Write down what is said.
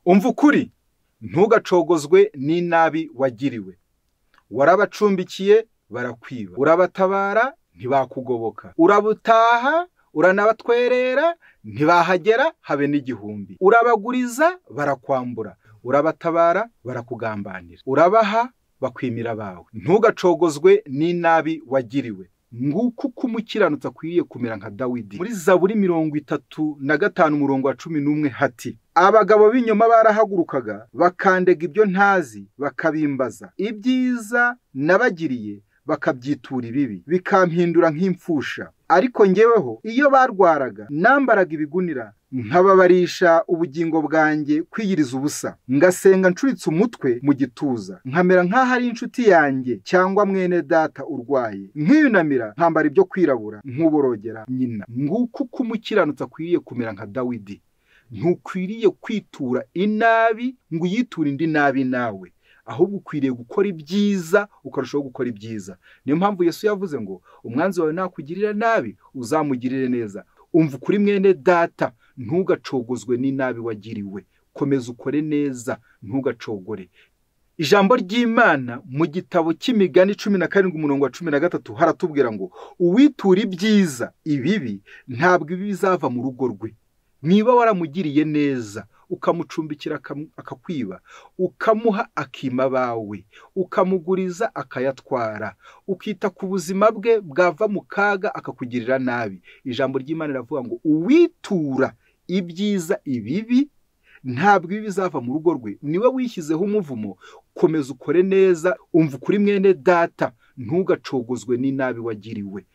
Umva ukuri, ntugacogozwe n'inabi wagiriwe. Warabacumbikiye barakwiba, urabatabara ntibakugoboka, urabutaha uranabatwerera ntibahagera habe n'igihumbi, urabaguriza barakwambura, urabatabara barakugambanira, urabaha bakwimira abawe. Ntugacogozwe n'inabi wagiriwe. Nguko uko umukiranutsi akwiriye kumera nka Dawidi. Muri Zaburi 35 umurongo wa 11 hati: abagabo b'inyuma barahagurukaga bakandega ibyo ntazi, bakabimbaza ibyiza nabagiriye bakabyitura ibibi, bikampindura nk'imfusha. Ariko ngeweho iyo barwaraga nambaraga ibigunira, nkababarisha ubugingo bwanjye kwiyiriza ubusa, ngasenga ncuritse umutwe mu gituza, nkamera nk'aho ari inshuti yanjye cyangwa mwene data urwaye, nkiyunamira nkambara ibyo kwirabura nk'uborogera nyina. Nguko uko umukiranutsi akwiriye kumera nka Dawidi. Ntukwiriye kwitura inabi ngo uyiture indi nabi nawe, ahubwo ukwiriye gukora ibyiza ukarushaho gukora ibyiza. Niyo mpamvu Yesu yavuze ngo umwanzi wawe nakugirira nabi uzamugirire neza. Umva ukuri mwene data, ntugacogozwe n'inabi wagiriwe. Komeza ukore neza, ntugacogore. Ijambo ry'Imana mu gitabo cy'Imigani 17 umurongo wa 13 haratubwira ngo uwitura ibyiza ibibi ntabwo ibi bizava mu rugo rwe. Niba waramugiriye neza ukamucumbikira akakwiba, ukamuha akima abawe, ukamuguriza akayatwara, ukita ku buzima bwe bwava mu kaga akakugirira nabi, ijambo ry'Imana riravuga ngo uwitura ibyiza ibibi ntabwo ibi bizava mu rugo rwe. Niwe wishyizeho umuvumo. Komeza ukore neza. Umva ukuri mwene data, ntugacogozwe n'inabi wagiriwe.